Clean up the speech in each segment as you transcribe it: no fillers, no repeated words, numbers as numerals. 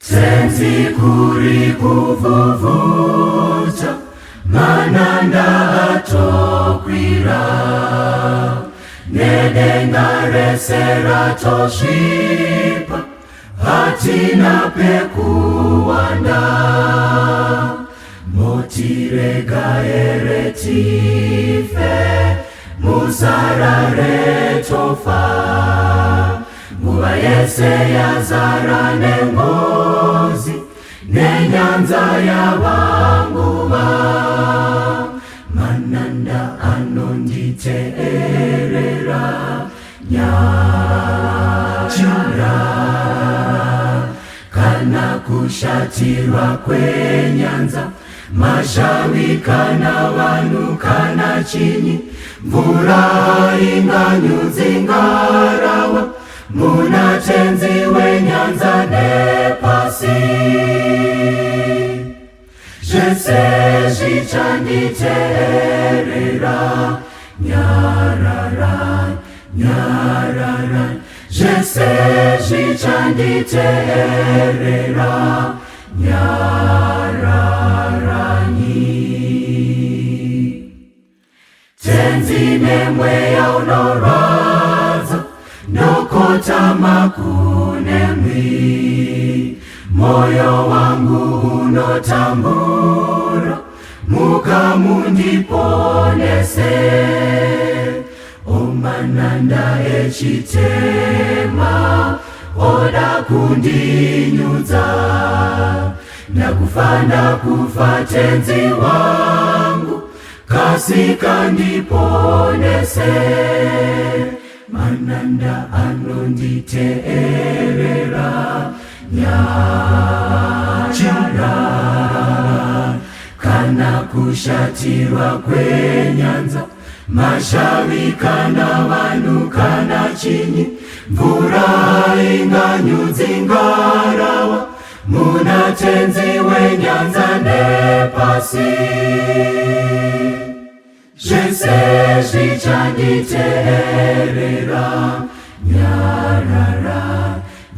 Tenzi kuri kuvhuvhuta, mananda atokwira, nedenga rese ratosvipa, hatina pekuwanda. Motirega here tife, musarare tofa? Nguva yese yazara nengozi, nenyanza yavanguva. Mananda anonditeerera, nyarara. Kana kushatirwa kwenyanza, mashavi kana vanhu kana chinyi, mvura inganyudzi ngarava, muna Tenzi wenyanza nepasi, zvese zvichanditeerera. Nyarara, nyarara, zvese zvichanditeerera. Nyararanyi. Tenzi, nemweya unorwadza ndokotama kunemwi. Moyo wangu unotambura, muka mundiponese. Omananda echitema oda kundinyudza, ndakufa, ndakufa, Tenzi wangu, kasika ndiponese. Mananda anonditeerera, nyarara. Kana kushatirwa kwenyanza, mashavi kana vanhu kana chinyi, mvura inganyudzi ngarava, muna Tenzi wenyanza nepasi, zvese zvichanditeerera. Nyarara,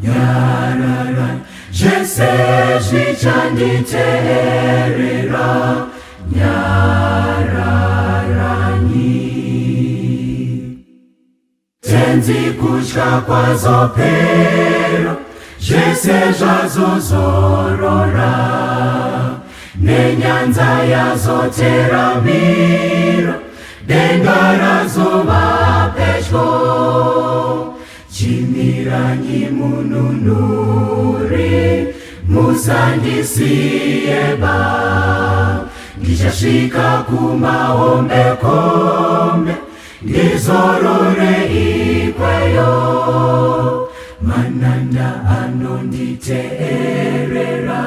nyarara, zvese zvichanditeerera. Nyararanyi. Tenzi, kutya kwazopera, zvese zvazozorora, nenyanza yazoteramira, denga razova pedyo. Chimiranyi, Mununuri, musandisiyeba. Ndichasvika kumahombekombe, ndizorore ikweyo. Mananda anonditeerera,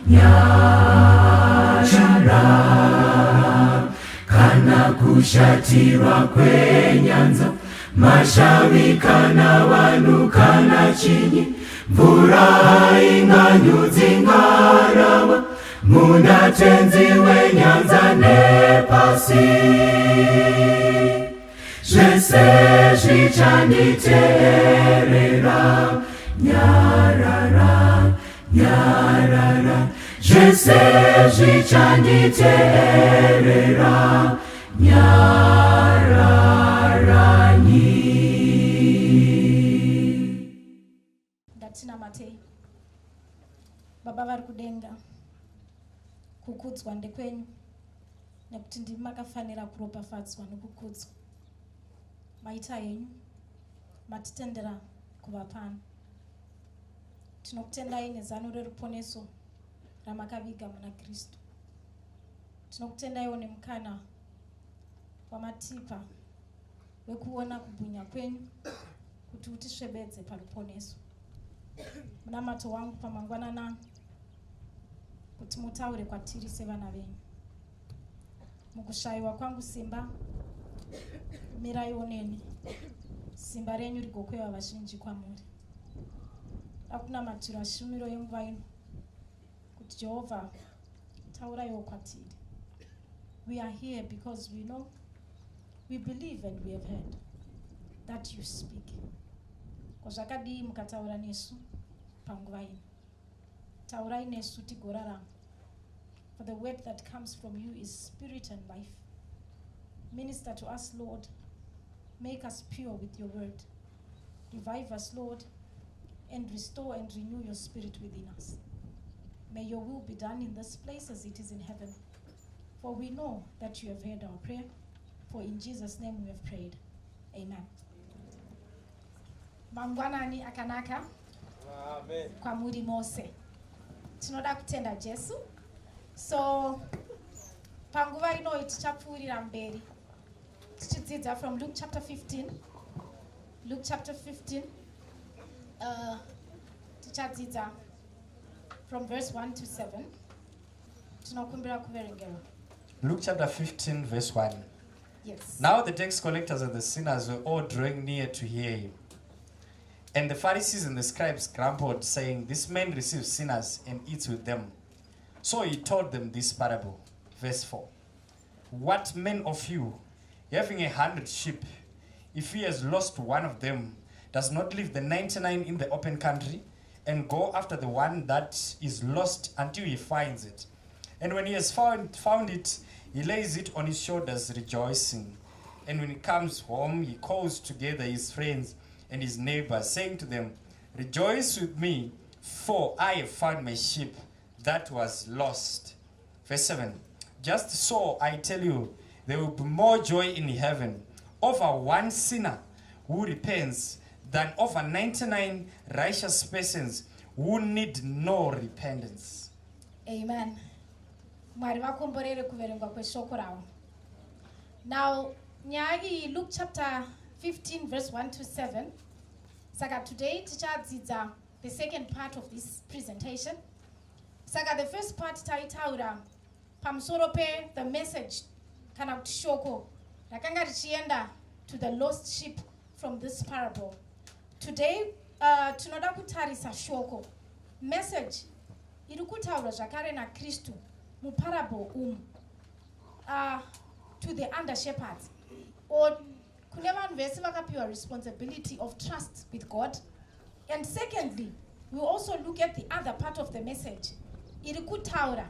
nyarara. Kana kushatirwa kwenyanza, mashavi kana vanhu kana chinyi, mvura inganyudzi ngarava, muna Tenzi wenyanza nepasi, zvese zvichanditeerera. Nyarara, nyarara, zvese zvichanditeerera. Nyararanyi. Ngatinamatei. Baba vari kudenga, kukudzwa ndekwenyu, nekuti ndimi makafanira kuropafadzwa nokukudzwa. Maita henyu matitendera kuva pano. Tinokutendai nezano reruponeso ramakaviga muna Kristu. Tinokutendaiwo nemukana wamatipa wekuona kubwinya kwenyu kuti utisvebedze paruponeso. Munamato wangu pamangwanana kuti mutaure kwatiri sevana venyu. Mukushayiwa kwangu simba, miraiwo neni, simba renyu rigokweva vazhinji kwamuri. Dakunamatira shumiro yenguva ino kuti Jehovha, tauraiwo kwatiri. We are here because we know, we believe and we have heard that you speak. Ko zvakadii mukataura nesu panguva ino? Taurai nesu tigorarama. For the word that comes from you is spirit and life. Minister to us, Lord. Make us pure with your word. Revive us, Lord, and restore and renew your spirit within us. May your will be done in this place as it is in heaven. For we know that you have heard our prayer. For in Jesus' name we have prayed. Amen. Mangwanani akanaka. Amen. Kwamuri mose. Tinoda kutenda Jesu. So panguva ino tichapfuurira mberi tichidzidza from Luke chapter 15. Luke chapter 15. Tichadzidza from verse 1 to 7. Tinokumbira kuverengerwa. Luke chapter 15, verse 1. Yes. Now the tax collectors and the sinners were all drawing near to hear him. And the Pharisees and the scribes grumbled, saying, "This man receives sinners and eats with them." So he told them this parable. Verse 4. What man of you, having 100 sheep, if he has lost one of them, does not leave the 99 in the open country and go after the one that is lost until he finds it? And when he has found it, he lays it on his shoulders, rejoicing. And when he comes home, he calls together his friends and his neighbors, saying to them, "Rejoice with me, for I have found my sheep that was lost." Verse 7. Just so I tell you, there will be more joy in heaven over one sinner who repents than over 99 righteous persons who need no repentance. Amen. Mwari vakomborere kuverengwa kweshoko ravo. Now, nyaya iyi, Luke chapter 15 verse 1 to 7. Saka today tichadzidza the second part of this presentation. Saka the first part taitaura pamusoro pe the message kana kuti shoko rakanga richienda to the lost sheep from this parable. Today tinoda kutarisa shoko message iri kutaurwa zvakare naKristu muparable umu to the under shepherds or kune vanhu vese vakapiwa responsibility of trust with God. And secondly, we also look at the other part of the message iri kutaura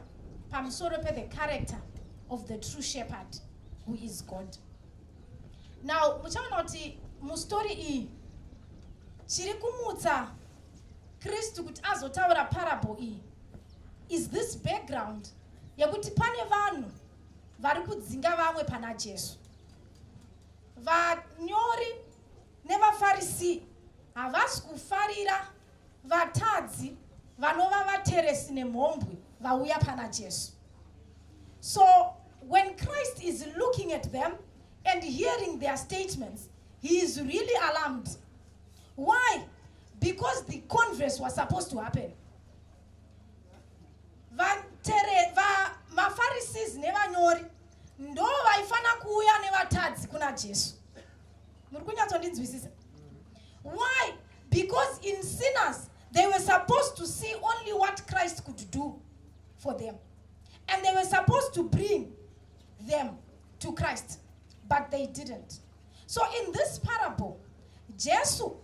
pamusoro pe the character of the true shepherd, who is God. Now muchaona kuti mustori iyi, chiri kumutsa Kristu kuti azotaura parable iyi is this background yekuti pane vanhu vari kudzinga vamwe pana Jesu. Vanyori nevaFarisi havasi kufarira vatadzi vanova vateresi nemhombwe vauya pana Jesu. So when Christ is looking at them and hearing their statements, he is really alarmed. Why? Because the converse was supposed to happen. MaPharisees nevanyori ndo vaifana kuuya nevatadzi kuna Jesu. Muri kunyatsondinzwisisa? Why? Because in sinners they were supposed to see only what Christ could do for them, and they were supposed to bring them to Christ, but they didn't. So in this parable, Jesu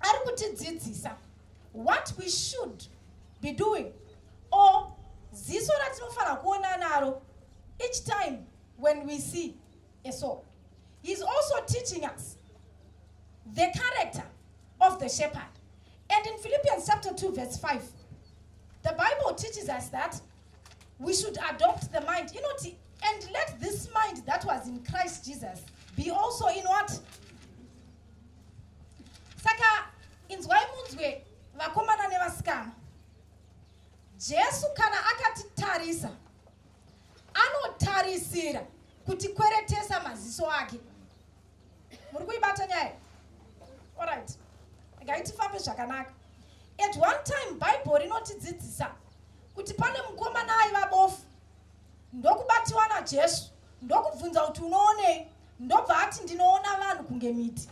ari kutidzidzisa what we should be doing or ziso ratinofanira kuona naro each time when we see a soul. He's also teaching us the character of the shepherd. And in Philippians chapter 2 verse 5, the Bible teaches us that we should adopt the mind, and let this mind that was in Christ Jesus be also in what? Saka inzwai munzwe, vakomana nevasikana. Jesu kana akatitarisa, anotarisira kuti kweretesa maziso ake. Muri kuibata nyaya? Alright, ngaitifambe zvakanaka. At one time, Bible rinotidzidzisa kuti pane mukomana aiva bofu, ndokubatiwa naJesu, ndokubvunza kuti, "Unoonei?" Ndobva ati, "Ndinoona vanhu kunge miti."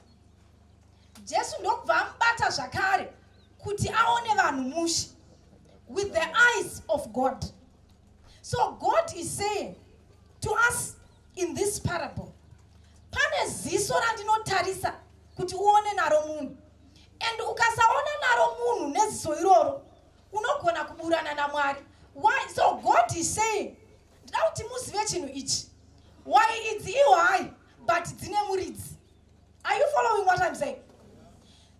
Jesu ndokubva amubata zvakare kuti aone vanhu mushe with the eyes of God. So God is saying to us in this parable, pane ziso randinotarisa kuti uone naro munhu, and ukasaona naro munhu neziso iroro, Unogona kuburana naMwari. Why? So God is saying, ndida kuti muzive chinhu ichi. Why idzi ihwai, but dzine muridzi. Are you following what I'm saying?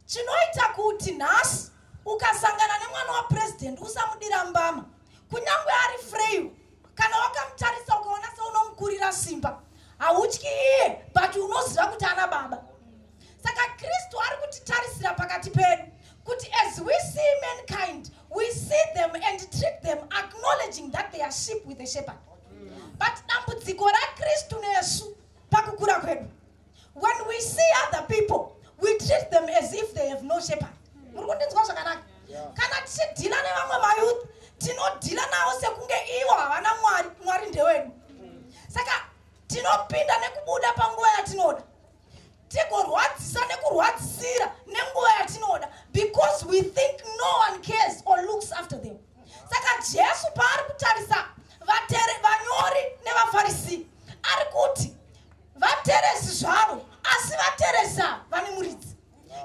Chinoita kuti nhasi ukasangana nemwana wapurezidendi usamudira mbama, kunyange ari frail, kana wakamutarisa ukaona seunomukurira simba, hautyi iye, but unoziva kuti ana baba. Saka Kristu ari kutitarisira pakati pedu kuti as we see mankind, we see them and treat them acknowledging that they are sheep with a shepherd. But dambudziko raKristu nesu pakukura kwedu, when we see other people, we treat them as if they have no shepherd. Muri kundinzwa zvakanaka? Kana tichidhila nevamwe mayouth, tinodhila navo sekunge ivo havana Mwari, Mwari ndewedu. Saka tinopinda nekubuda panguva yatinoda, tigorwadzisa nekurwadzisira nenguva yatinoda, because we think no one cares or looks after them. Saka Jesu paari kutarisa vanyori nevaFarisi, ari kuti vateresi zvavo, asi vateresi ava vane muridzi.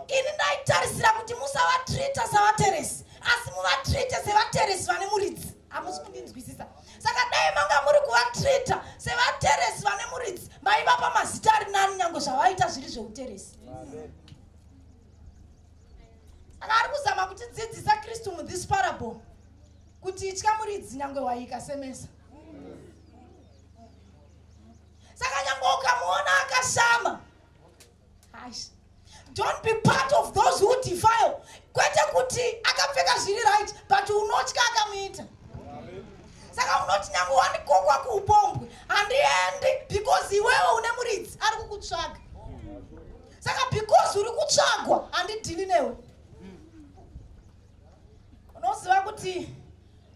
Ini ndaitarisira kuti musavatrita savateresi, asi muvatrite sevateresi vane muridzi. Hamusi kundinzwisisa. Saka dai manga muri kuvatrita sevateresi vane muridzi, maivapa mazita ari nani, nyange zvavaita zviri zveuteresi. Saka ari kuzama kutidzidzisa Kristu muthis parable kuti itya muridzi nyange waikasemesa. Saka nyange ukamuona akashama, aish, don't be part of those who defile. Kwete kuti akapfeka zviri right, but unotya akamuita. Saka unoti nyange wandikokwa kuupombwe, handiendi, because iwewe une muridzi ari kukutsvaga. Saka because uri kutsvagwa, handidhili newe. Unoziva kuti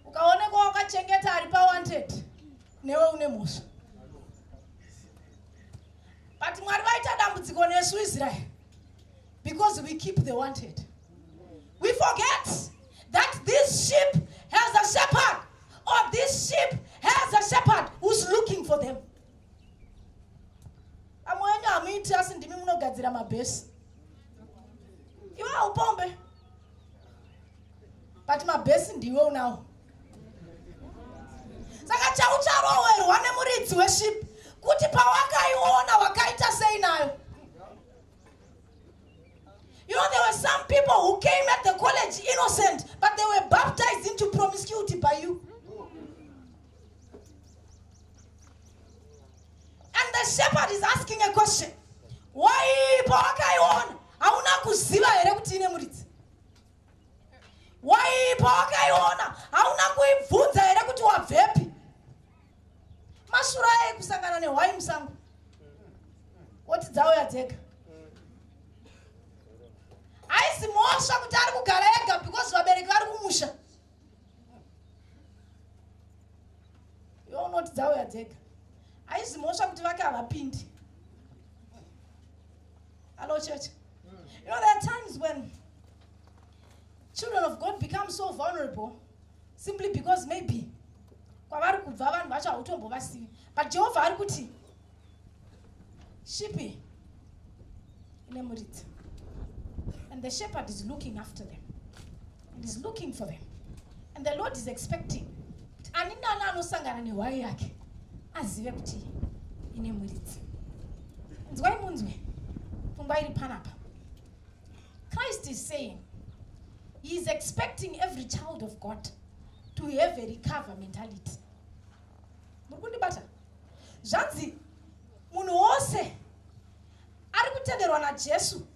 ukaonekwa wakachengeta ari pawanted, newe une mhosva. But Mwari vaita dambudziko nesu Israel because we keep the wanted. We forget that this sheep has a shepherd, or this sheep has a shepherd who's looking for them. Vamwe venyu hamuiti, asi ndimi munogadzira mabhesi. Iwe haupombe, but mabhesi ndiwe unawo. Saka chaucharowerwa nemuridzi wesheep kuti pawakaiona wakaita sei nayo. You know, there were some people who came at the college innocent, but they were baptized into promiscuity by you. And the shepherd is asking a question. Why pawakaiona hauna kuziva here kuti ine muridzi? Why pawakaiona hauna kuibvunza here kuti wabvepi? Mashure ai kusangana nehwai musango, woti dzauya dzega? Haisi mhosva kuti ari kugara ega because vabereki vari kumusha. Iwe unoti dzauya dzega. Haisi mhosva kuti vake havapindi. Hello, church. You know, there are times when children of God become so vulnerable simply because maybe kwavari kubva vanhu vacho hautombovasivi. But Jehovha ari kuti sheep ine muridzi, and the shepherd is looking after them and is looking for them, and the Lord is expecting kuti ani nani anosangana nehwai yake azive kuti ine muridzi. Nzwai munzwe pfungwa iri panapa. Christ is saying he is expecting every child of God to have a recover mentality. Muri kundibata? Zvanzi munhu wose ari kutenderwa naJesu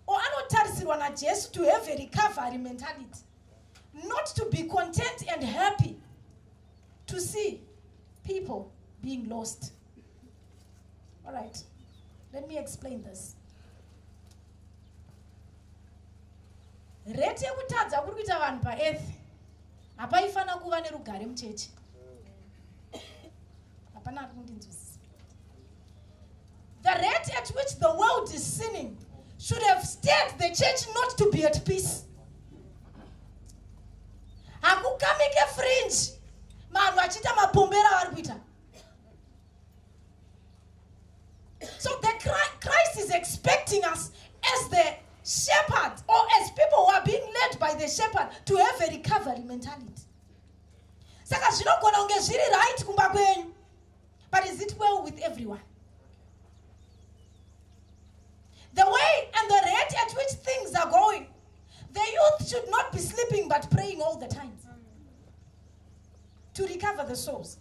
or anotarisirwa naJesu to have a recovery mentality, not to be content and happy to see people being lost. All right, let me explain this. Rate yekutadza kuri kuita vanhu paearth, hapaifanira kuva nerugare muchechi. Hapana ari kundinzwisisa. The rate at which the world is sinning should have steered the church not to be at peace. Hakukamike fringe vanhu vachiita mapombero avari kuita. So the Christ is expecting us as the shepherds, or as people who are being led by the shepherd to have a recovery mentality. Saka zvinogona kunge zviri right kumba kwenyu, but is it well with everyone? The way and the rate at which things are going, the youth should not be sleeping but praying all the time to recover the souls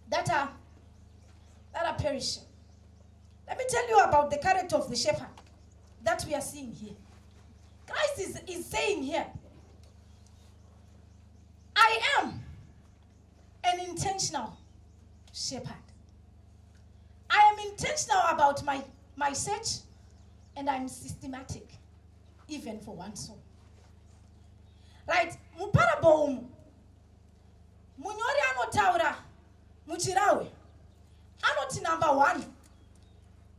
that are perishing. Let me tell you about the character of the shepherd that we are seeing here. Christ is saying here, I am an intentional shepherd. I am intentional about my search, and I'm systematic, even for one soul. Right? Muparable umu, munyori anotaura muchirawe anoti number 1,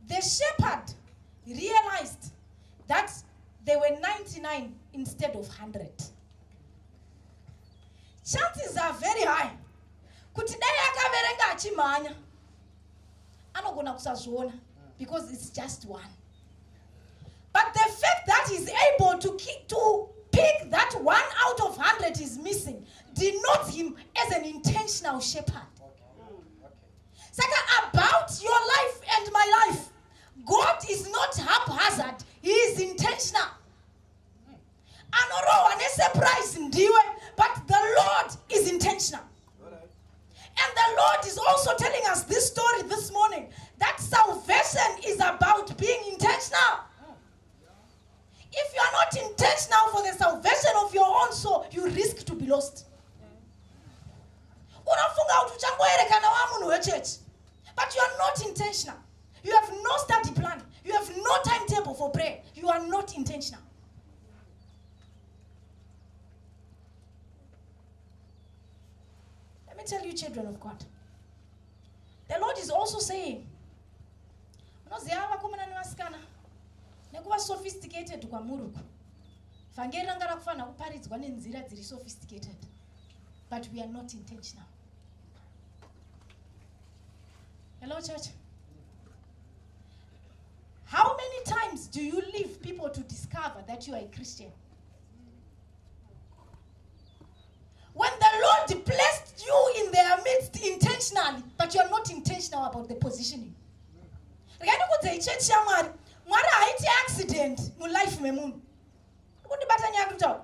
the shepherd realized that there were 99 instead of 100. Chances are very high kuti dai akaverenga achimhanya anogona kusazviona because it's just one. But the fact that he's able to pick that 1 out of 100 is missing denotes him as an intentional shepherd. Okay. Saka, about your life and my life, God is not haphazard. He is intentional. Anorohwa nesurprise ndiwe, but the Lord is intentional. And the Lord is also telling us this story this morning, that salvation is about being intentional. If you are not intentional for the salvation of your own soul, you risk to be lost. Unofunga kuti uchangoerekana wamunhu wechechi, but you are not intentional. You have no study plan. You have no timetable for prayer. You are not intentional. Let me tell you, children of God, the Lord is also saying, munoziva vakomana nevasikana, nekuva sophisticated kwamuri uku, vhangeri ranga rakufanira kuparidzwa nenzira dziri sophisticated, but we are not intentional. Hello, church. How many times do you leave people to discover that you are a Christian? When the Lord placed you in their midst intentionally, but you are not intentional about the positioning. Regai yaMwari, Mwari haiti accident mulife memunhu. Kundibata nyaya kutaura.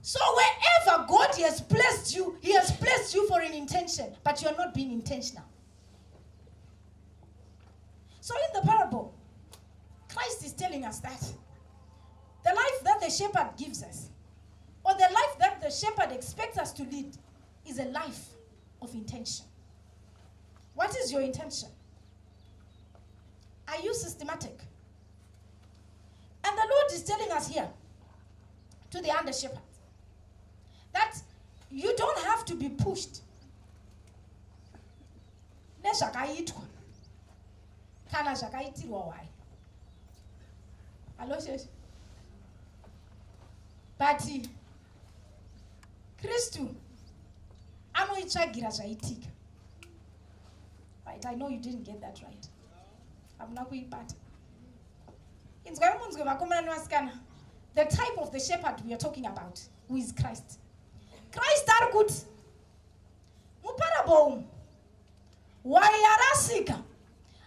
So wherever God has placed you, he has placed you for an intention, but you are not being intentional. So in the parable, Christ is telling us that the life that the shepherd gives us, or the life that the shepherd expects us to lead, is a life of intention. What is your intention? Are you systematic? And the Lord is telling us here, to the under shepherd, that you don't have to be pushed. Nezvakaitwa kana zvakaitirwa wai. Hello, church. But Kristu anoitsvagira zvaitika. Right, I know you didn't get that right. Hamuna kuibata. Inzwai munzwe vakomana nevasikana, the type of the shepherd we are talking about, who is Christ. Christ ari kuti muparable umu, hwai yarasika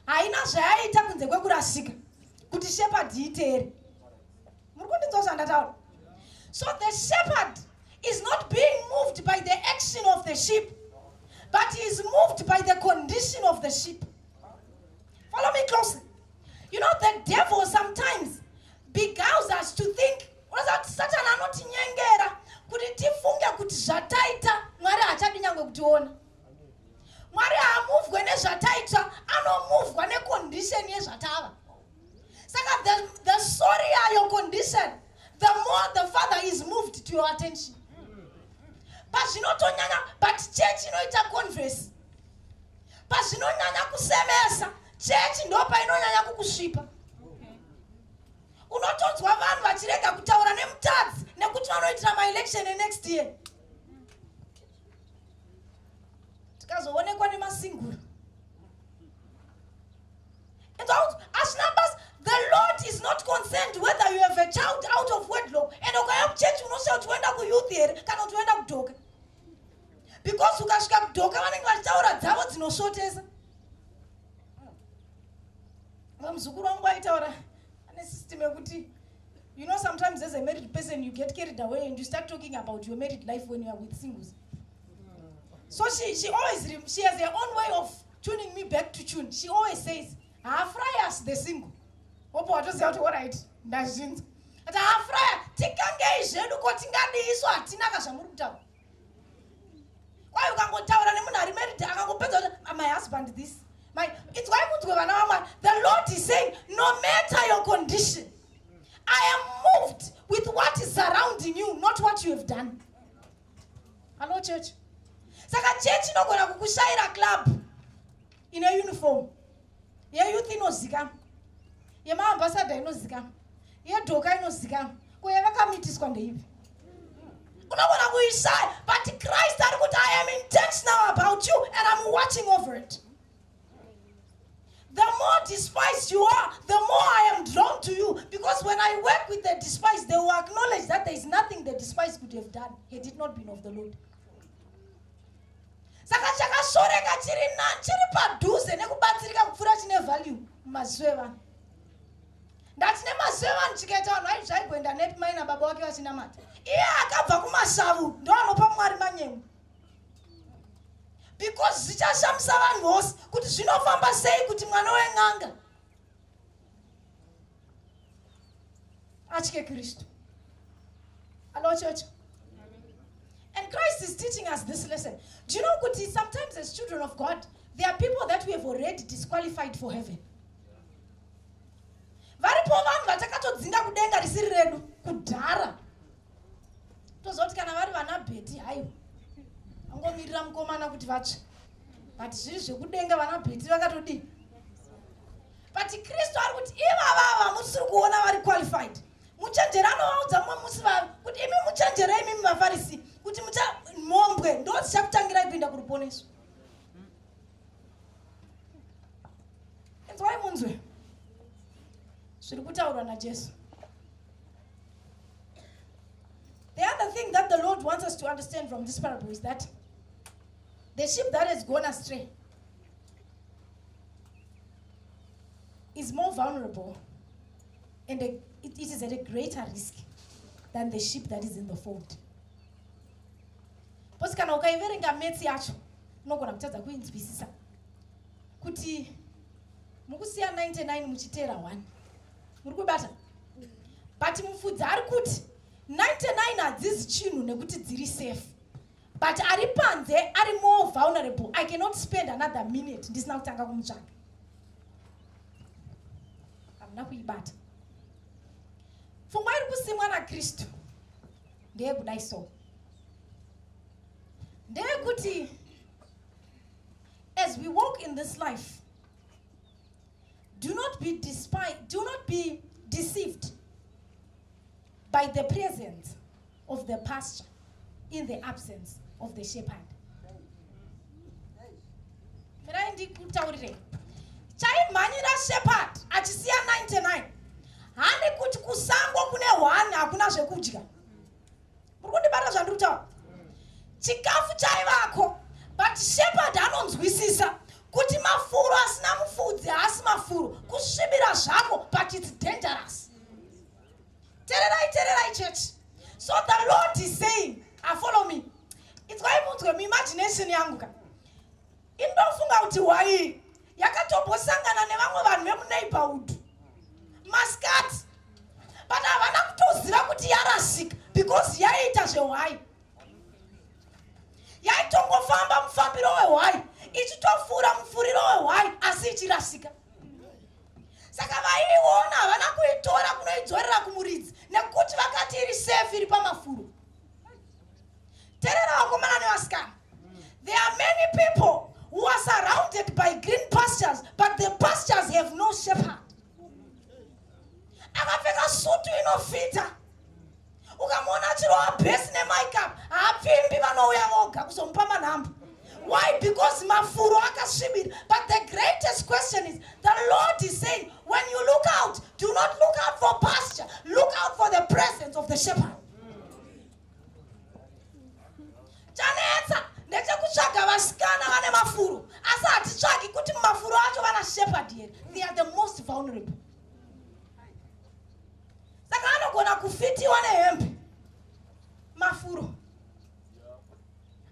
haina zvayaita kunze kwekurasika kuti shepherd iiteere. Muri kundinzwa zvandataura? So the shepherd is not being moved by the action of the sheep, but he is moved by the condition of the sheep. Follow me closely. You know, the devil sometimes beguiles us to think, Satan anotinyengera kuti tifunge kuti zvataita Mwari haachadi nyangwe kutiona. Mwari haamuvhwe nezvataita, anomuvhwa necondition yezvatava. Saka the sorrier your condition, the more the Father is moved to your attention. Pazvinotonyanya, but church inoita converse. Pazvinonyanya kusemesa, church ndo painonyanya kukusvipa. Unotonzwa vanhu vachirega kutaura nemutadzi nekuti vanoitira maelection enext year. Tikazoonekwa nemasinguro. Hazvina basa. The Lord is not concerned whether you have a child out of wedlock. And ukauya kuchechi unosvika kuti woenda kuyouth here kana kuti woenda kudhoka, because ukasvika kudhoka vanenge vachitaura dzavo dzinosvotesa. Muzukuru wangu aitaura ane system yekuti, sometimes as a married person you get carried away and you start talking about your married life when you are with singles. So she has her own way of tuning me back to tune. She always says, "Hafryas the single." Opo watoziva kuti alright, ndazvinzwa. Ati hafraya tikangei zvedu, ko tingadiiswa hatina ka zvamuri kutaura. Kwai ukangotaura nemunhu ari married akangopedza kuti, "Ah, my husband this my," inzwai munzwe, vana vamwari. The Lord is saying, no matter your condition, I am moved with what is surrounding you, not what you have done. Hello, church. Saka chechi inogona kukushayira club ine uniform yeyouth inozikanwa, yemaambassador inozikanwa, yedhoka inozikanwa, ko yavakamitiswa ndeipi? Unogona kuishaya, but Christ ari kuti, "I am intentional about you and I'm watching over it." The more despised you are, the more I am drawn to you, because when I work with the despised, they will acknowledge that there is nothing the despised could have done had it not been of the Lord. Saka chakashoreka chiri na chiri padhuze nekubatsirika kupfuura chine value mumaziso evanhu. Ndati nemaziso evanhu chikaita vanhu vai zvaigoenda nepi mai nababa wake vachinamata? Iye akabva kumashavu ndo anopa Mwari manyemwe, because zvichashamisa vanhu vose kuti zvinofamba sei kuti mwana wen'anga atye Kristu. Hello, church. And Christ is teaching us this lesson. Do you know kuti sometimes as children of God, there are people that we have already disqualified for heaven? Varipo vanhu vatakatodzinga kudenga risiri redu kudhara. Toziva kuti kana vari vana Bheti, haiwa, angomirira mukomana kuti vatsve, but zviri zvekudenga vana Bheti vakatodii. But Kristu ari kuti ivavava musiri kuona vari qualified, muchenjere. Anovaudza mumwe musi vavi kuti, "Imi muchenjere, imimi vaFarisi, kuti mucha mhombwe ndo dzichakutangirai kuinda kuruponeso." Inzwai munzwe zviri kutaurwa naJesu. The other thing that the Lord wants us to understand from this parable is that the sheep that has gone astray is more vulnerable and it is at a greater risk than the sheep that is in the fold. Because kana ukaiverenga maths yacho unogona kutadza kuinzwisisa kuti mukusiya 99 muchiteera 1. Muri kubata? But mufudzi ari kuti 99 hadzizi chinhu nekuti dziri safe, but ari panze ari more vulnerable. I cannot spend another minute ndisina kutanga kumutsvaga. Hamuna kuibata pfungwa iri kusimwa naKristu. Ndeyekudai so, ndeyekuti as we walk in this life, do not be deceived by the presence of the pasture in the absence of the shepherd. Mirai ndikutaurirei. Chaimhanyira shepherd achisiya 99 handi kuti kusango kune 1 hakuna zvekudya. Muri kundibata zvandiri kutaura? Chikafu chaivako, but shepherd anonzwisisa kuti mafuro asina mufudzi haasi mafuro. Kusvibira zvako, but it's dangerous. Tererai, tererai, church. So the Lord is saying, follow me. Inzwai munzwe muimagination yangu ka. Indofunga kuti hwai yakatombosangana nevamwe vanhu vemuneighborhood maskati, but havana kutoziva kuti yarasika because yaiita zvehwai, yaitongofamba mufambiro wehwai, ichitofura mufuriro wehwai, asi ichirasika. Saka vaiiona havana kuitora kunoidzorera kumuridzi nekuti vakati iri safe, iri pamafuro. Teerera, vakomana nevasikana. There are many people who are surrounded by green pastures, but the pastures have no shepherd. Akapfeka sutu inofita, ukamuona achirova bhesi nemakeup, haapfimbi, vanouya voga kuzomupa manhamba. Why? Because mafuro akasvibira. But the greatest question is, the Lord is saying, when you look out, do not look out for pasture, look out for the presence of the shepherd. Chanetsa ndechekutsvaga vasikana vane mafuro, asi hatitsvagi kuti mumafuro acho vana shepherd here. They are the most vulnerable. Saka anogona kufitiwa nehembe, mafuro,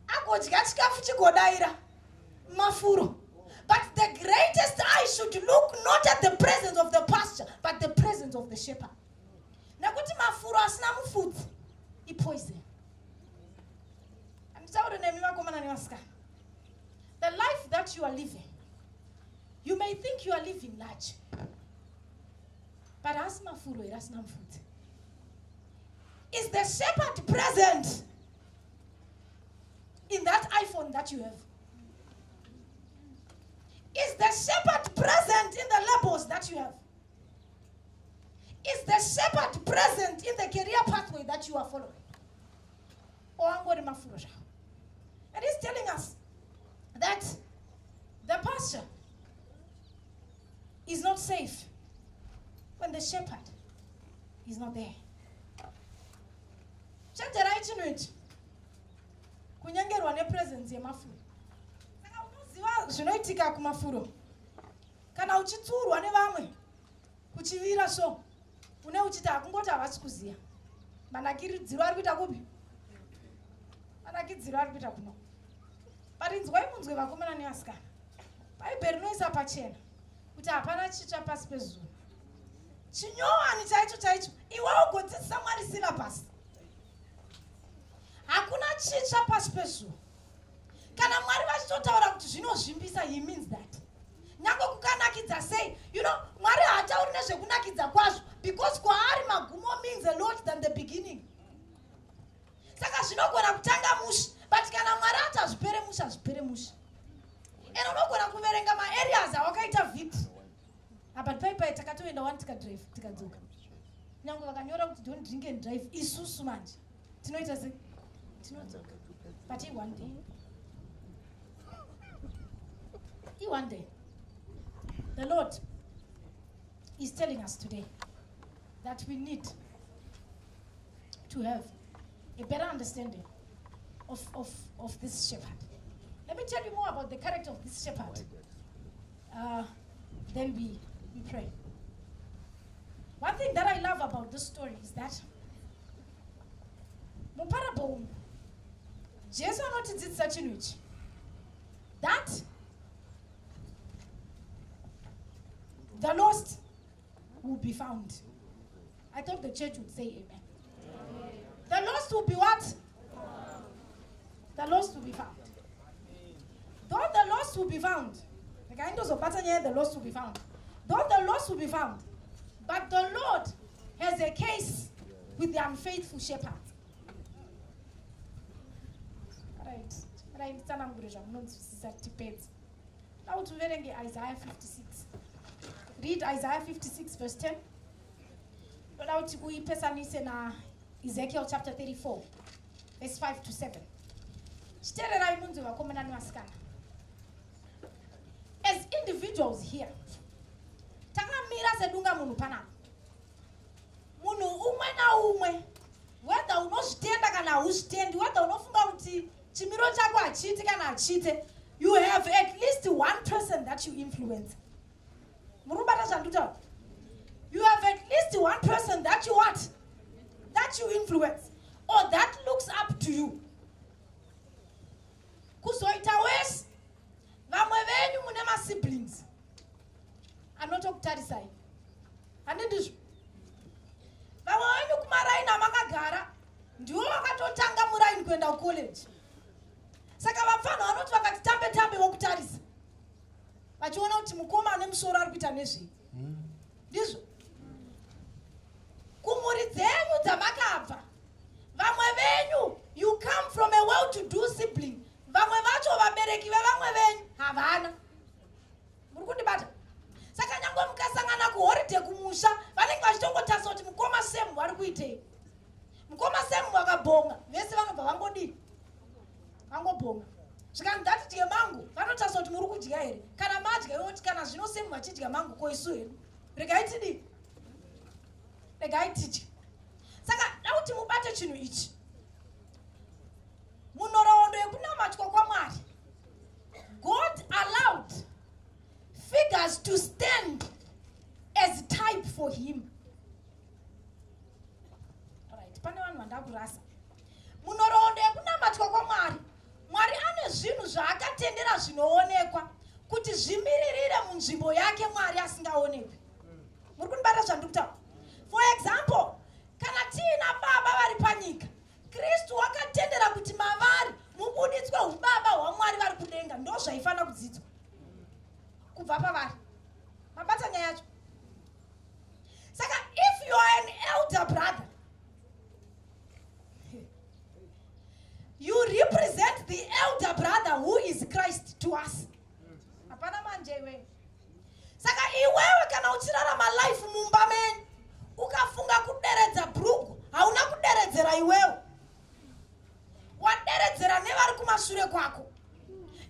agodya chikafu chigodaira, mafuro. But the greatest eye should look not at the presence of the pasture, but the presence of the shepherd, nekuti mafuro asina mufudzi ipoison. Handitauri nemi vakomana nevasikana. The life that you are living, you may think you are living large, but asi mafuro here asina mufudzi? Is the shepherd present in that iPhone that you have? Is the shepherd present in the labels that you have? Is the shepherd present in the career pathway that you are following? Or angori mafuro zvawo? And he's telling us that the pasture is not safe when the shepherd is not there. Chenjerai chinhu ichi, kunyengerwa nepresence yemafuro. Saka unoziva zvinoitika kumafuro kana uchitsiurwa nevamwe kuchivira, so une uchiti hakungoti havasi kuziya manakiridziro ari kuita kupi, manakidziro ari kuita kuno. But inzwai munzwe, vakomana nevasikana, Bhaibheri rinoisa pachena kuti hapana chitsva pasi pezuva. Chinyowani chaicho chaicho, iwe ugodzidzisa Mwari syllabus. Hakuna chitsva pasi pezuva. Kana Mwari vachitotaura kuti zvinozvimbisa, he means that. Nyange kukanakidza sei, Mwari haatauri nezvekunakidza kwazvo, because kwaari magumo means a lot than the beginning. Saka zvinogona kutanga mushe, but kana Mwari ati hazvipere mushe, hazvipere mushe. And unogona kuverenga maareas awakaita victory, but paipai takatoenda one, tikadrive, tikadzoka. Nyange vakanyora kuti don't drink and drive, isusu manje tinoita se tinodzoka. But i one day, i one day, the Lord is telling us today that we need to have a better understanding of this shepherd. Let me tell you more about the character of this shepherd. Then we pray. One thing that I love about this story is that muparable umu, Jesu anotidzidzisa chinhu ichi, that the lost will be found. I thought the church would say amen. The lost will be what? The lost will be found. Though the lost will be found, the kind of here, the lost will be found. Though the lost will be found, but the Lord has a case with the unfaithful shepherd. Right. Right, tsanangure zvamunonzwisisa tipedze. Da kuti uverenge Isaiah 56. Read Isaiah 56 verse 10. Ndoda kuti uipesanise na Ezekiel chapter 34 verse 5 to 7. Chiteererai munzwe, vakomana nevasikana. As individuals here, takamira sedunga munhu panapa, munhu umwe naumwe, whether unozvitenda kana hauzvitendi, whether unofunga kuti chimiro chako hachiiti kana hachiite, you have at least one person that you influence. Muri kubata zvandikutaura? You have at least one person that you what? That you influence or that looks up to you. Kuzoita wese, vamwe venyu mune masiblings anotokutarisai, handindizvo? Vamwe venyu kumaraini amakagara ndiwo vakatotanga muraini kuenda kucollege. Saka vapfanha vanoti vakati tambe tambe vokutarisa vachiona kuti mukoma ane musoro ari kuita nezvei. Ndizvo kumhuri dzenyu dzamakabva, vamwe venyu, you come from a well to do sibling. Vamwe vacho, vabereki vevamwe venyu havana. Muri kundibata? Saka nyange mukasangana kuholiday kumusha, vanenge vachitongotarisa kuti mukoma Semu vari kuitei. Mukoma Semu vakabhonga, vese vanobva vangodii? Vangobhonga. Zvikanzi ndatidye mango. Vanotarisa kuti muri kudya here. Kana madya, iwoti kana zvino semu vachidya mango, ko isu hedu regai tidii? Regai tidye. Saka da kuti mubate chinhu ichi munhoroondo yekunamatwa kwaMwari. God allowed figures to stand as type for him. Alright, pane vanhu vandakurasa. Munhoroondo yekunamatwa kwaMwari, Mwari ane zvinhu zvaakatendera zvinoonekwa kuti zvimiririre munzvimbo yake Mwari asingaonekwi. Muri kundibata zvandiri kutaura? For example, kana tiina baba vari panyika, Kristu wakatendera kuti mavari mubuditswe ubaba hwaMwari vari kudenga. Ndo zvaifanira kudzidzwa kubva pavari. Mabata nyaya yacho? Saka if you are an elder brother, you represent the elder brother who is Christ to us. Hapana manje iwewe. Saka iwewe kana uchirarama life mumba menyu, ukafunga kuderedza bhurugu, hauna kuderedzera iwewe, waderedzera nevari kumashure kwako.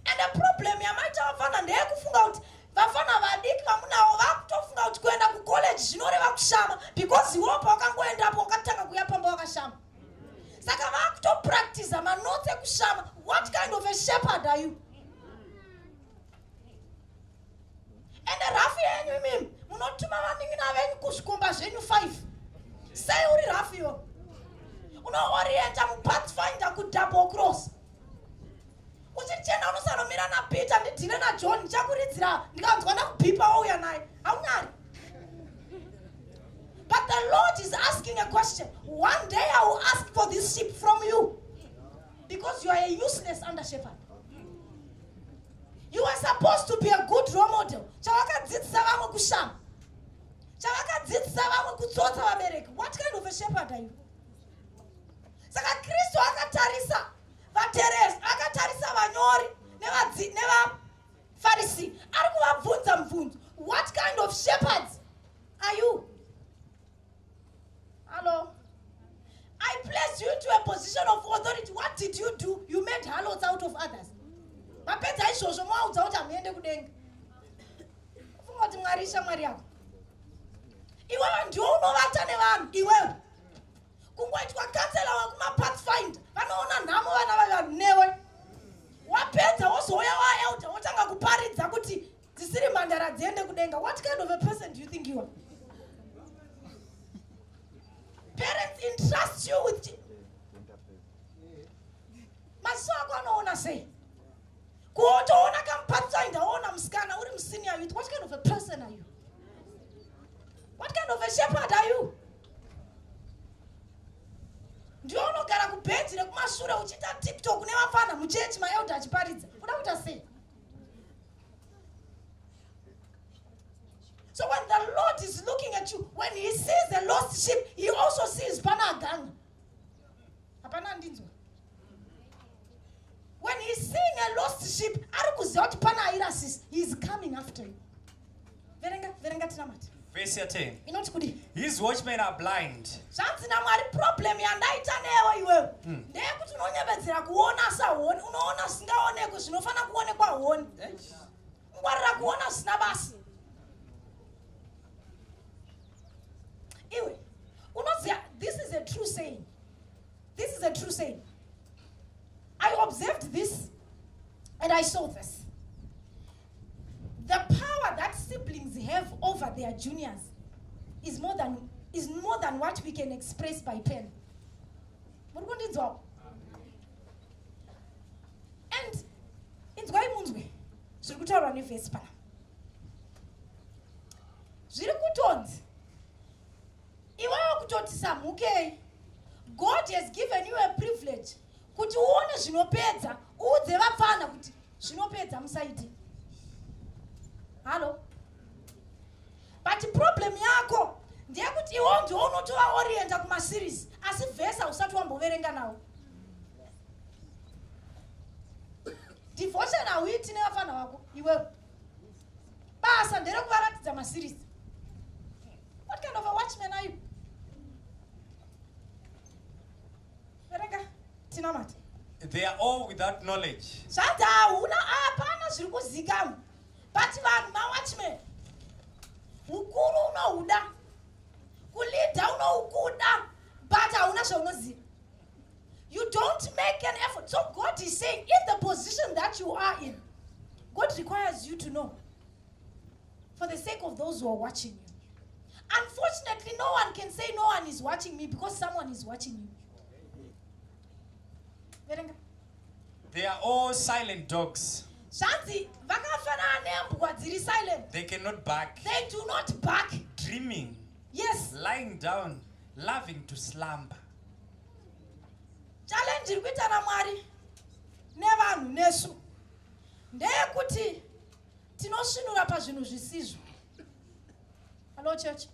Ende problem yamaita vafana ndeyekufunga kuti vafana vadiki vamunavo vakutofunga kuti kuenda kucollege zvinoreva kushama, because iwewo pawakangoendapo wakatanga kuya pamba wakashama. Saka vakutopractiza manotes ekushama. What kind of a shepherd are you? Ende rafu yenyu imimi, munotuma vanin'ina venyu kuzvikomba zvenyu 5. Sei uri rafu iwo unoorienta muPathfinder kudouble cross uchichena? Unosanomira naPeter, ndidhile naJohn, ndichakuridzira ndikanzwa ndakubhipa wauya naye. Haunyari. But the Lord is asking a question. One day I will ask for this sheep from you, because you are a useless under shepherd. You are supposed to be a good role model. Chavakadzidzisa vamwe kushama, chavakadzidzisa vamwe kutsotsa vabereki. What kind of a shepherd are you? Saka Kristu akatarisa vateresi, akatarisa vanyori nevaFarisi, ari kuvabvunza mubvunzo: what kind of shepherds are you? Hello? I placed you into a position of authority. What did you do? You made harlots out of others. Mapedza izvozvo, maudza kuti hamuende kudenga. Funga kuti Mwari ishamwari yako. Iwewe ndiwo unovata nevanhu. Iwewe kungoitwa counsellor wekumaPathfinder, vanoona nhamo vana vavanhu newe. Wapedza wozouya waelder, wotanga kuparidza kuti dzisiri mhandara dziende kudenga. What kind of a person do you think you are? Parents entrust you with maziso ako anoona sei? Kuotoona kamuPathfinder, woona musikana uri musenior youth. What kind of a person are you? What kind of a shepherd are you? Ndiwe unogara kubhenji rekumashure uchiita TikTok nevafana muchechi, maelder achiparidza. Uda kuita sei? So when the Lord is looking at you, when he sees a lost sheep, he also sees pana aganga. Hapana andinzwa. When he's seeing a lost sheep, ari kuziva kuti pana airasisa. He is coming after you. Verenga, verenga tinamati. Verse 10. Inoti kudii? His watchmen are blind. Zvanzi naMwari, problem yandaita newe iwewe ndeyekuti unonyevedzera kuona sahuoni. Unoona zvisingaonekwi, zvinofanira kuonekwa huoni. Ngwarira kuona zvisina basa. Iwe unoziva, this is a true saying, this is a true saying. I observed this and I saw this: the power that siblings have over their juniors is more than what we can express by pen. Muri kundinzwawo? And inzwai munzwe zviri kutaurwa nevhesi pana. Zviri kutonzi iwewe kutoti samhukei, God has given you a privilege kuti uone zvinopedza, uudze vapfana kuti zvinopedza musaiti. Hallo? But problem yako ndeyekuti iwo ndiwo unotovaorienta kumaseries, asi vhesi hausati wamboverenga nawo. Devotion hauiti nevafana vako iwewe. Basa nderekuvaratidza maseries. What kind of a watchman are you? Verenga tinamata. They are all without knowledge. Zvanzi hauna, hapana zviri kuzikanwa, but vanhu mawatchmen. Ukuru unohuda, kuleada unohukuda, but hauna zvaunoziva. You don't make an effort. So God is saying, in the position that you are in, God requires you to know, for the sake of those who are watching you. Unfortunately, no one can say no one is watching me, because someone is watching you. Verenga. They are all silent dogs. Zvanzi vakafanana nembwa dziri silent. They cannot bark. They do not bark. Dreaming. Yes. Lying down, loving to slumber. Challenge iri kuita naMwari nevanhu nesu ndeyekuti tinosvinura pazvinhu zvisizvo. Hello, church.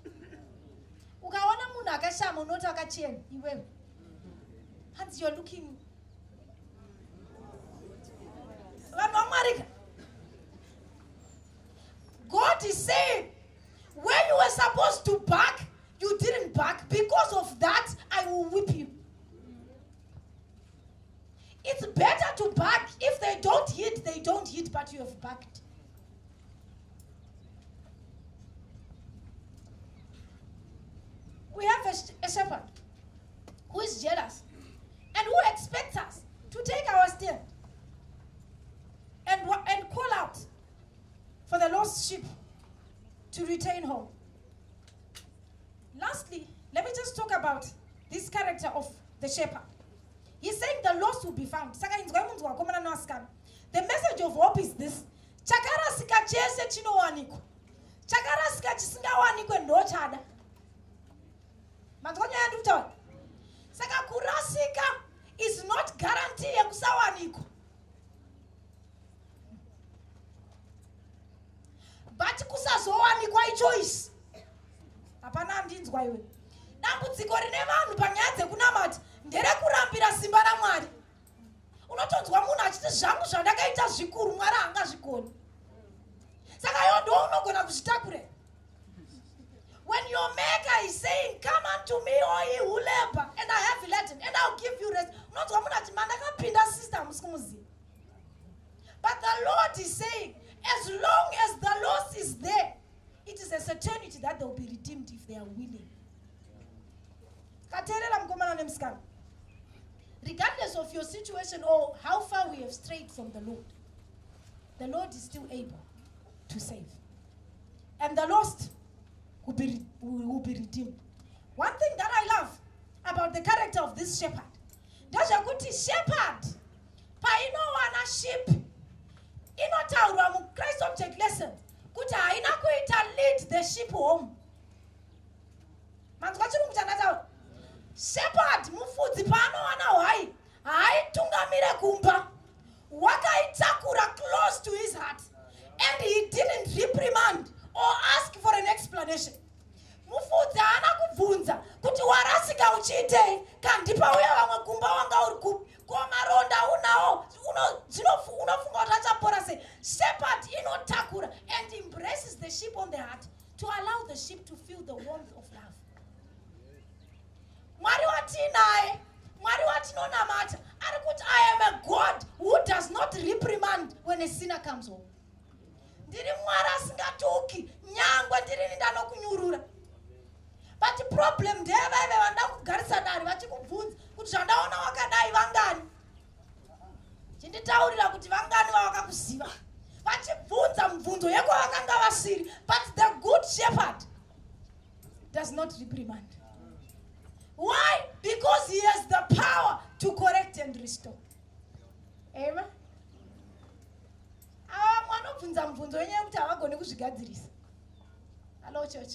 Ukaona munhu akashama, unoti akachena. Iwewe, hanzi you're looking. Vanhu vaMwarika, God is saying, where you were supposed to bark, you didn't bark. Because of that, I will whip you. It's better to bark. If they don't hit, they don't hit, but you have barked. We have a shepherd who is jealous and who expects us to take our stand and call out for the lost sheep to return home. Lastly, let me just talk about this character of the shepherd. He's saying the lost will be found. Saka inzwai munzwa, vakomana nevasikana. The message of hope is this: chakarasika chese chinowanikwa, chakarasika chisingawanikwe ndochada. Manzwa nyaya yandiri kutaura? Saka kurasika is not guarantee yekusawanikwa, but kusazowanikwa ichoice. Hapana andinzwa iwe. Dambudziko rine vanhu panyaya dzekunamata nderekurambira simba raMwari. Unotonzwa munhu achiti, "Zvangu zvandakaita zvikuru, Mwari haangazvigoni." Saka iwo ndo unogona kuzvitakura. When your maker is saying, "Come unto me, all ye who labor and are heavy laden, and I'll give you rest," unonzwa munhu ati, "Mandakapinda sister, hamusi kumuziva." But the Lord is saying, as long as the loss is there, it is a certainty that they will be redeemed if they are willing. Kateerera, mukomana nemusikana, regardless of your situation or how far we have strayed from the Lord, the Lord is still able to save, and the lost will be redeemed. One thing that I love about the character of this shepherd ndezvekuti shepherd painowana sheep, inotaurwa muChrist Object Lesson kuti haina kuita lead the sheep home. Manzwa chirungu chandataura? Shepherd, mufudzi, paanowana hwai, haaitungamire kumba. Wakaitakura close to his heart, and he didn't reprimand or ask for an explanation. Mufudzi haana kubvunza kuti, "Warasika uchiitei? Kandipa uya vamwe kumba, wanga uri kupi? Ko maronda unawo, unofunga kuti achapora sei?" Shepherd inotakura and embraces the sheep on the heart to allow the sheep to feel the warmth of love. Mwari watiinaye, Mwari watinonamata, ari kuti, "I am a God who does not reprimand when a sinner comes home." Ndiri Mwari asingatuki, nyangwe ndirini ndanokunyurura. But problem ndevaive vanoda kugarisa dare vachikubvunza kuti, "Zvandaona wakadai, vangani? Chinditaurira kuti vangani vavakakuziva?" Vachibvunza mubvunzo yekwavakanga vasiri. But the good shepherd does not reprimand. Why? Because he has the power to correct and restore. Amen. Ava vanobvunza mubvunzo wenyaya yekuti havagoni kuzvigadzirisa. Hello, church.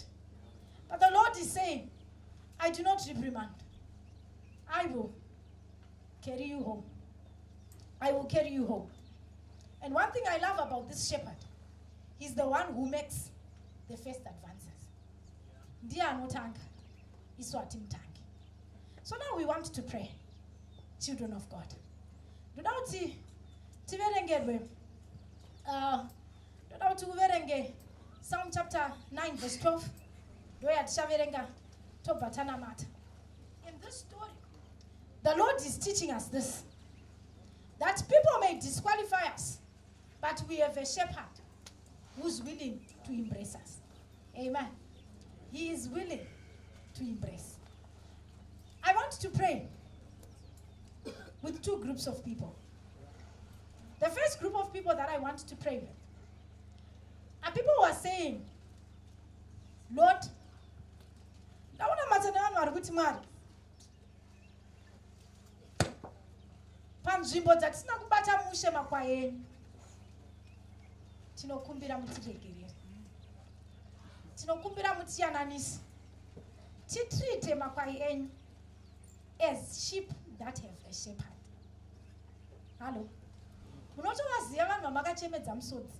But the Lord is saying, "I do not reprimand. I will carry you home. I will carry you home." And one thing I love about this shepherd, he's the one who makes the first advances. Ndiye anotanga, isu hatimutangi. So now we want to pray, children of God. Ndoda kuti tiverengerwe, ndoda kuti uverenge Psalm chapter 9 verse 12. Ndo yatichaverenga, tobva tanamata. In this story, the Lord is teaching us this. That people may disqualify us, but we have a shepherd who's willing to embrace us. Amen. He is willing to embrace. I want to pray with two groups of people. The first group of people that I want to pray with are people who are saying, Lord, ndaona nevanhu vari kuti, Mwari, panzvimbo dzatisina kubata mushe makwai enyu, tinokumbira mutiregerere, tinokumbira mutiyananise, titreate makwai enyu as sheep that have a shepherd. Hallo, munotovaziva vanhu vamakachemedza musodzi,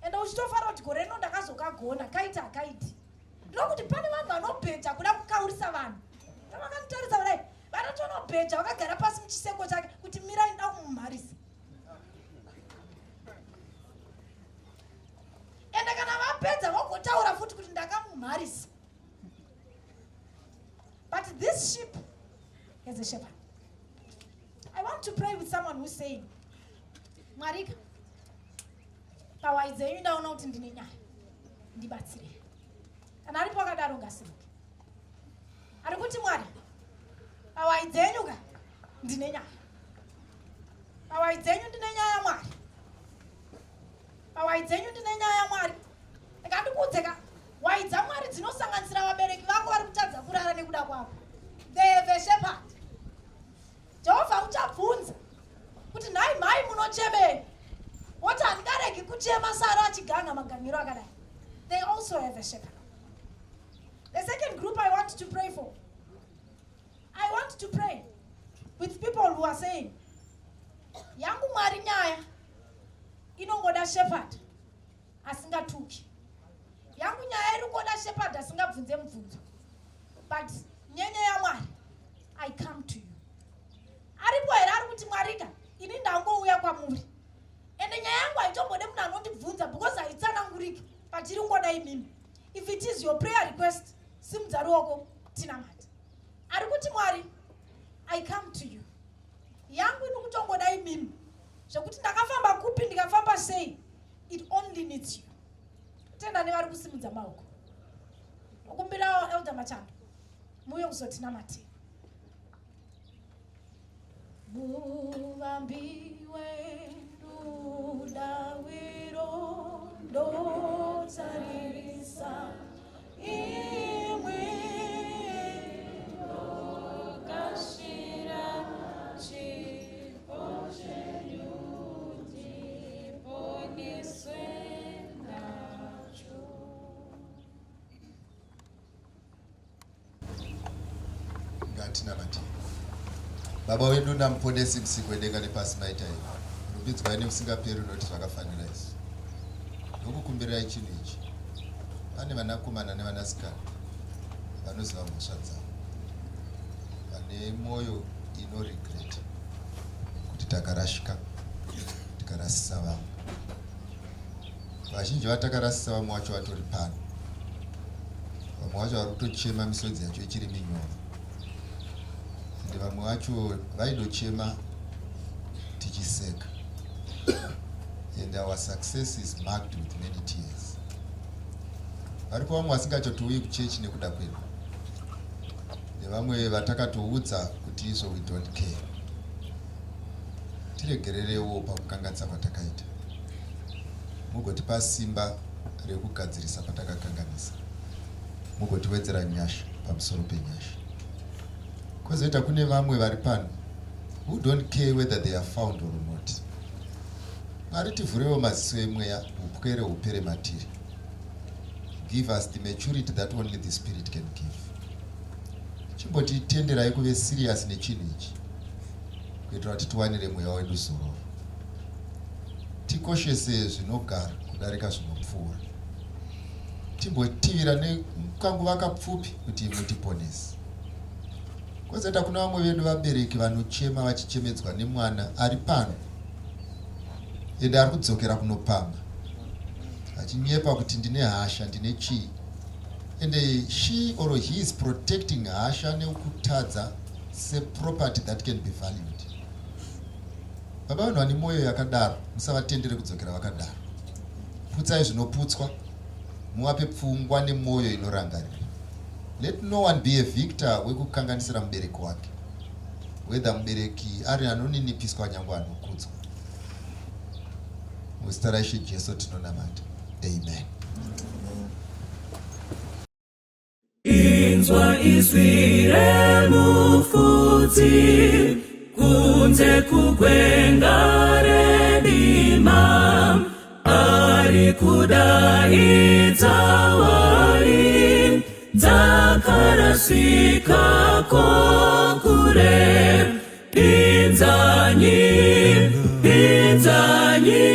ende uchitofara kuti gore rino ndakazokagona, kaiti hakaiti. Ndokuti pane vanhu vanobheja kuda kukaurisa vanhu. Tavakanditarisa kudai, vanotonobheja vakagara pasi muchiseko chake kuti mirai, nda kumumharisa. Ende kana vapedza vagotaura futi kuti ndakamumharisa. But this sheep has a shepherd. I want to pray with someone who's saying, Mwarika, pahwai dzenyu ndaona kuti ndine nyaya, ndibatsire. Kana aripo akadaro, ngasimuke. Ari kuti, Mwari, pahwai dzenyu ka ndine nyaya, pahwai dzenyu ndine nyaya, Mwari, pahwai dzenyu ndine nyaya, Mwari. Ndikandikuudze ka, hwai dzaMwari dzinosanganisira vabereki vako vari kutadza kurara nekuda kwako. They have a shepherd. Jehovha uchabvunza kuti, "Nhai mhai, munochemei?" Woti, "Handingaregi kuchema Sara achiganga maganiro akadai." They also have a shepherd. The second group I want to pray for, I want to pray with people who are saying, "Yangu Mwari nyaya inongoda shepherd asingatuki. Yangu nyaya iri kungoda shepherd asingabvunze mubvunzo, but nyenye yaMwari, I come to you." Aripo here ari kuti, "Mwarika, ini ndangouya kwamuri, ende nyaya yangu haitombode munhu anondibvunza because haitsananguriki, but iri kungoda imimi"? If it is your prayer request, simudza ruoko tinamata. Ari kuti, "Mwari, I come to you, yangu iri kutongoda imimi, zvekuti ndakafamba kupi, ndikafamba sei, it only needs you." Tenda nevari kusimudza maoko. Okumbirawo Elder Machando muuye kuzotinamatira. Muvambi wedu dawiro, ndotarisa imwi. Ndokashira chipo chenyu, ndiponeswe nacho. Ngatinamate. Baba wedu namuponesi, musiki wedenga nepasi, maita ivo, rumbidzwai nekusingaperi, unoti zvakafanira isu. Ndokukumbirirai chinhu ichi: pane vanakomana nevanasikana vanoziva mhosva dzavo, vane mwoyo inoregret kuti takarashika, tikarasisa vamwe. Vazhinji vatakarasisa, vamwe vacho vatori pano, vamwe vacho vari kutochema, misodzi yacho ichiri minyoro, ende vamwe vacho vaidochema tichiseka, and our success is marked with many tears. Variko vamwe vasingachotouyi kuchechi nekuda kwedu, nevamwe vatakatoudza kuti izvo we don't care. Tiregererewo pakukanganisa kwatakaita, mugotipa simba rekugadzirisa patakakanganisa, mugotiwedzera nyasha pamusoro penyasha. Kwozoita kune vamwe vari pano who don't care whether they are found or not. Mwari, tivhurewo maziso emweya, upwere hupere matiri. Give us the maturity that only the Spirit can give. Chimbotitenderai kuve serious nechinhu ichi kuitira kuti tiwanire mweya wedu zororo, tikoshese zvinogara kudarika zvinopfuura. Timbotivira nekanguva kapfupi kuti mutiponese. Kwozoita kuna vamwe vedu vabereki vanochema vachichemedzwa nemwana ari pano, ende ari kudzokera kunopamba achinyepa kuti ndine hasha, ndine chii, ende she or he is protecting hasha nekutadza seproperty that can be valued. Baba, vanhu vane mwoyo yakadaro musavatendere kudzokera vakadaro. Putsai zvinoputswa, muvape pfungwa nemwoyo inorangarira. Let no one be a victor wekukanganisira mubereki wake, whether mubereki ari anoninipiswa nyangwe anokudzwa. Muzita raIshe Jesu tinonamata, amen. Inzwa izwi remufudzi kunze kugwenga redima, ari kudaidza wari dzakarasika kokure. Pinzanyi, pinzanyi,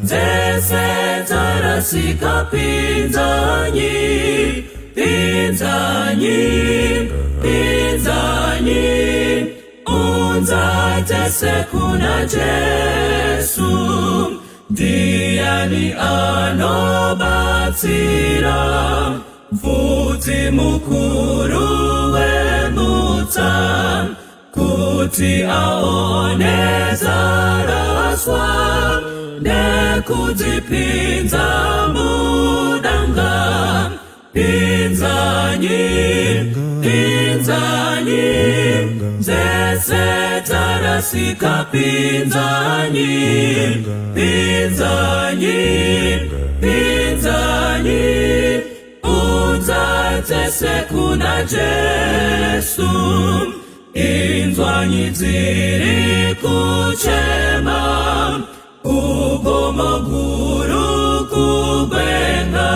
dzese dzarasika, pinzanyi, pinzanyi, pinzanyi, unzai dzese kuna Jesu. Ndiani anobatsira mufudzi mukuru wemutsa kuti aone dzaraswa nekudzipinza mudanga? Pinzanyi, pinzanyi, dzese dzarasika, pinzanyi, pinzanyi, pinzanyi, unzai dzese kuna Jesu. Inzwanyi dziri kuchema kugomo guru kugwenga.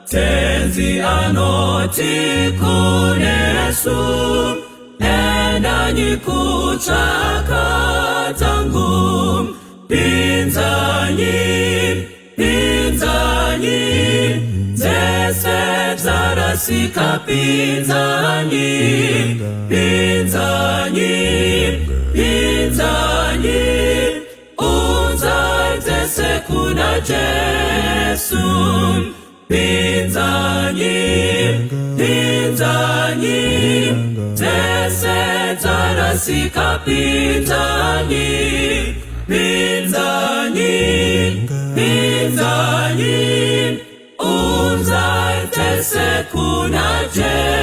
Tenzi anoti kunesu, endanyi kutsvaka dzangu. Pinzanyi, pinzanyi, dzese dzarasika, pinzanyi, pinzanyi, pinzanyi, unzai dzese kuna Jesu. Pinzanyi, pinzanyi, dzese dzarasika, pinzanyi, pinzanyi, pinzanyi, unzai dzese kuna Jesu.